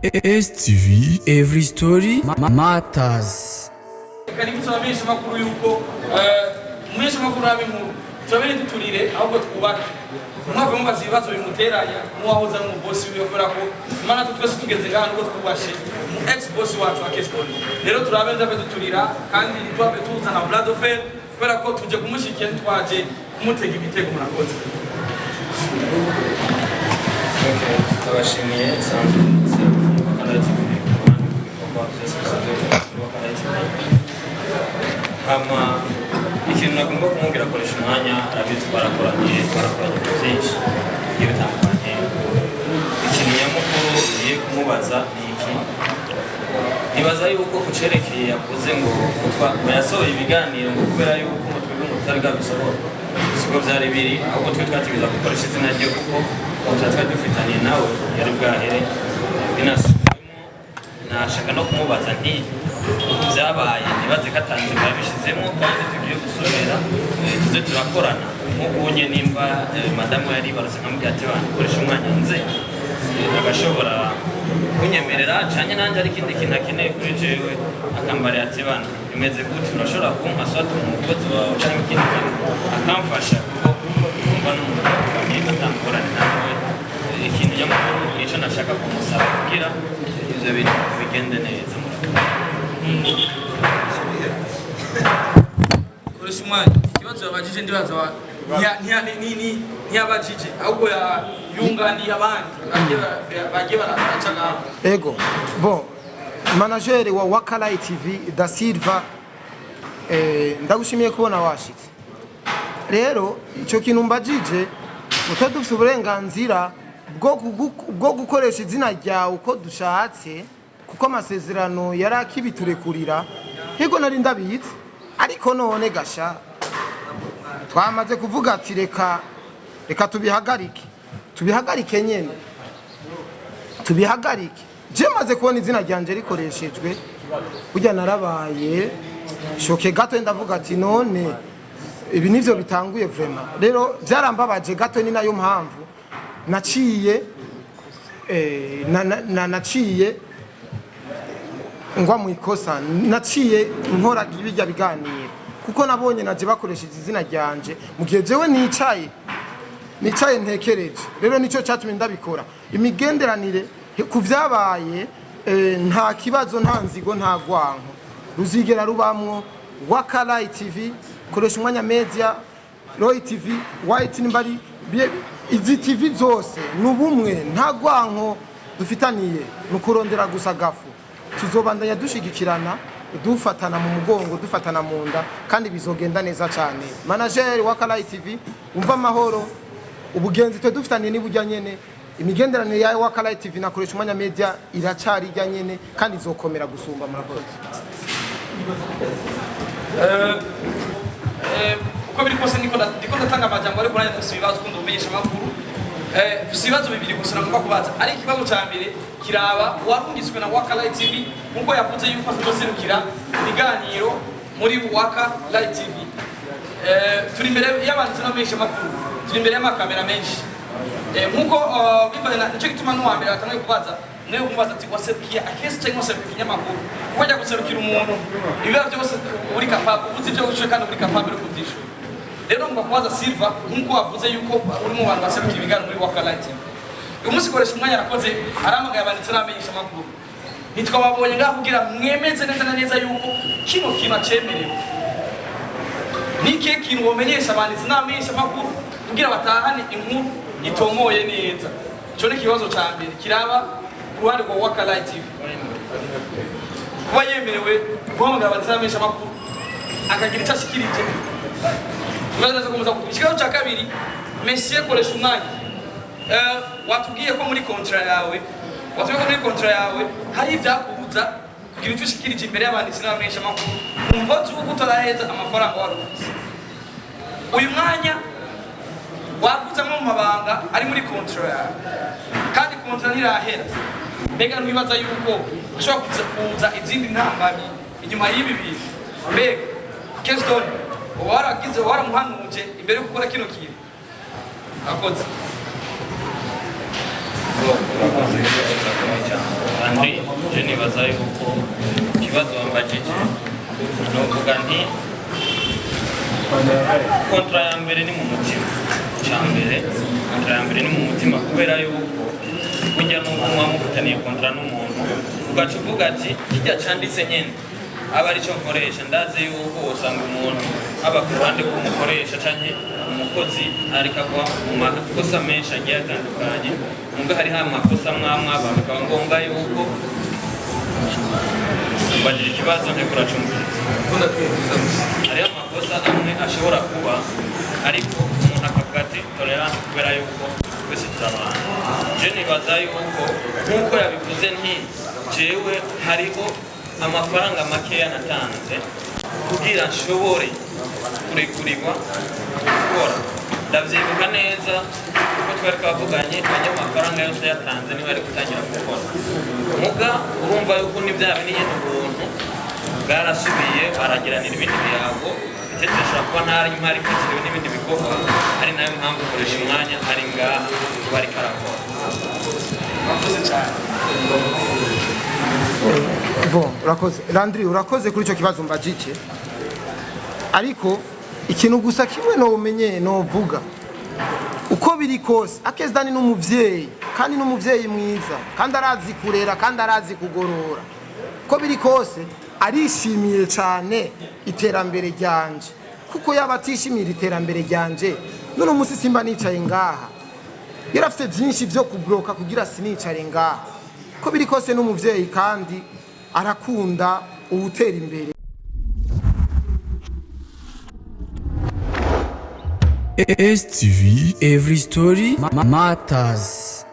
STV Every Story Matters. Reka nibutse abamenyeshamakuru yuko umumenyeshamakuru aba inkuru turabe ntiduturire, ahubwo twubake. Mwave mubaza ibibazo bimuteranya n'uwahoze ari umubosi wiwe, kubera ko Imana natwe twese tugeze ngaha nubwo twubashe umu ex boss wacu wa Keston. Rero turabe nzave duturira kandi ntitwave tuzana bras de fer, kubera ko tuje kumushyigikira, ntitwaje kumutega imitego. Murakoze. Okay, ndabashimiye. Nsanzwe Wakalight TV ku ruhande rw'ibikorwa byose bisanzwe kuri Wakalight TV. Hama ikintu nagomba kumubwira, akoresha umwanya, arabizi twarakoranye ibintu byinshi bigiye bitandukanye. Ikintu nyamukuru ngiye kumubaza ni iki: nibaza yuko ku cerekeye yavuze ngo yasohoye ibiganiro ngo kubera yuko ngo twebwe ngo tutari bwabisohora, siko byari biri, ahubwo twe twategereza gukoresha izina rye kuko contrat twari dufitaniye nawe yari bwahere. Binasubiyemo, nashaka no kumubaza nti byabaye, nibaze ko atanze yabishizemo kandi tugiye gusubira tuze turakorana nk'uko unye nimba madamu yari barutse nkamubwira ati: "Bana, koresha umwanya nze," agashobora kunyemerera canye nanjye ari ikindi kintu akeneye kuri jewe, akambarira ati: "Bana, bimeze gute, urashobora kumpa soit umukozi wawe canke ikindi kintu," akamfasha, kuko kumva n'umuntu twakoranye atangorane nawe. Ikintu nyamukuru nico nashaka kumusaba kugira ivyo bintu bigende neza. Murakoze. Koresha umwanya, ikibazo yabajije ndibaza ntiyabajije, ahubwo yunganiye abandi bagiye baraca ngaho. Ego, bon, manager wa Wakalight TV da Silva, ndagushimiye kubona washitse. Rero icyo kintu mbajije, utari dufite uburenganzira bwo gukoresha izina ryawe uko dushatse, kuko amasezerano yari akibiturekurira. Higo nari ndabitse, ariko none gasha twamaze kuvuga ati reka reka tubihagarike, tubihagarike nyene, tubihagarike. Je maze kubona izina ryanje rikoreshejwe burya narabaye choqué gato, ndavuga ati: "None ibi nivyo bitanguye?" Vraiment rero byarambabaje gato, ni nayo mpamvu naciye naciye ngwa mu ikosa, naciye nkora bijya biganiro, kuko nabonye naje bakoresheje izina ryanje mu gihe jewe nicaye ntekereje. Rero nicyo cyatumye ndabikora. Imigenderanire ku byabaye, nta kibazo, nta nzigo, nta gwanko ruzigera rubamwo. Wakalight TV, Koresha Umwanya Media, Roy TV, White nimbari, izi TV zose ni ubumwe, nta gwanko dufitaniye, ni ukurondera gusa gafu. Tuzobandanya dushigikirana, dufatana mu mugongo, dufatana mu nda, kandi bizogenda neza cyane. Manager wa Wakalight TV, umva amahoro, ubugenzi twe dufitaniye ni burya nyene. Imigenderanire ya Wakalight TV na Koresha Umwanya Media iracari ijya nyene kandi izokomera gusumba. Murakoze. Uko biri kose ndiko ndatanga amajambo, ariko nanjye ndafise ibibazo kundi umenyesha amakuru. Mfise ibibazo bibiri gusa nagomba kubaza, ariko ikibazo ca mbere kiraba uwarungitswe na Wakalight TV, nkuko yavuze yuko azoserukira ibiganiro muri Wakalight TV. Turi imbere y'abanditsi n'abamenyesha amakuru, turi imbere y'amakamera menshi. Nkuko bivanye nico gituma n'uwa mbere batanguye kubaza niwe kumubaza ati: "Waserukiye akesi cyangwa waserukiye ikinyamakuru?" Kuko ajya guserukira umuntu ibibazo byose uri capable, uzi ibyo wishuye kandi uri capable yo kubyishura. Rero ngomba kubaza Silva, nkuko wavuze yuko uri mu bantu baserukira ibiganiro muri Wakalight TV, uyu munsi Koresha Umwanya arakoze, arahamagaye abanditsi n'abamenyesha amakuru, ntitwababonye ngaho kugira mwemeze neza na neza yuko kino kintu acemerewe. Ni ikihe kintu womenyesha abanditsi n'abamenyesha amakuru kugira batahane inkuru itomoye neza? Ico ni ikibazo ca mbere kiraba ku ruhande rwa Wakalight TV, kuba yemerewe guhamagara abanditsi n'abamenyesha amakuru akagira icyo ashikirije. Ibibazo neza gukomeza kugira. Ikibazo cya kabiri, monsieur Koresha Umwanya, watubwiye ko muri contrat yawe, watubwiye ko muri contrat yawe hari ibyakubuza kugira icyo ushikirije imbere y'abanditsi n'abamenyesha amakuru umva z'uko utaraheza amafaranga wari ufise. Uyu mwanya wavuze amwe mu mabanga ari muri contrat yawe kandi contrat ntirahera. Mbega ntiwibaza yuko hashobora kuza izindi ntambamyi inyuma y'ibi bintu? Mbega Keston uba waragize waramuhanuje imbere yo gukora kino kintu? Akoze. Urakoze, ibibazo birakomeye cyane kandi. Nibaza yuko ikibazo wambajije, novuga nti contrat ya mbere ni mu mutima. Cya mbere, contrat ya mbere ni mu mutima, kubera yuko burya nubwo muba mufitaniye contrat n'umuntu, ugaca uvuga ati kijya canditse nyene aba aricyo nkoresha. Ndazi yuko usanga umuntu aba ku ruhande rw'umukoresha canke umukozi, ariko agwa mu makosa menshi agiye atandukanye. Nubwo hariho amakosa mwamwe aba, bikaba ngombwa yuko mbajije ikibazo, nteko uracumviriza. Hariho amakosa amwe ashobora kuba, ariko umuntu akavuga ati tolerance, kubera yuko twese turi abantu. Je nibaza yuko nk'uko yabivuze nti jewe hariho amafaranga makeya natanze kugira nshobore kurekurirwa gukora. Ndavyibuka neza kuko twari twavuganye, ajya amafaranga yose yatanze niba ari gutangira gukora. Muga urumva yuko ni bya bindi nyene, ubuntu bwarasubiye, baragiranira ibindi biyago. Bitetse ashobora kuba ntari ntari ifatiriwe n'ibindi bikorwa, ari nayo mpamvu ukoresha umwanya ari ngaha kuba ariko arakora. Murakoze cyane. Bon, urakoze Landry, urakoze kuri icyo kibazo mbajije. Ariko ikintu gusa kimwe nomenye, novuga, uko biri kose Akezdani n'umuvyeyi, kandi n'umuvyeyi mwiza, kandi arazi kurera, kandi arazi kugorora. Uko biri kose arishimiye cyane iterambere ryanje, kuko yaba atishimira iterambere ryanje none umunsi simba nicaye ngaha. Yarafite byinshi byo kubloka kugira sinicare ngaha. Uko biri kose n'umuvyeyi, kandi arakunda uwutera imbere. STV Every Story Matters.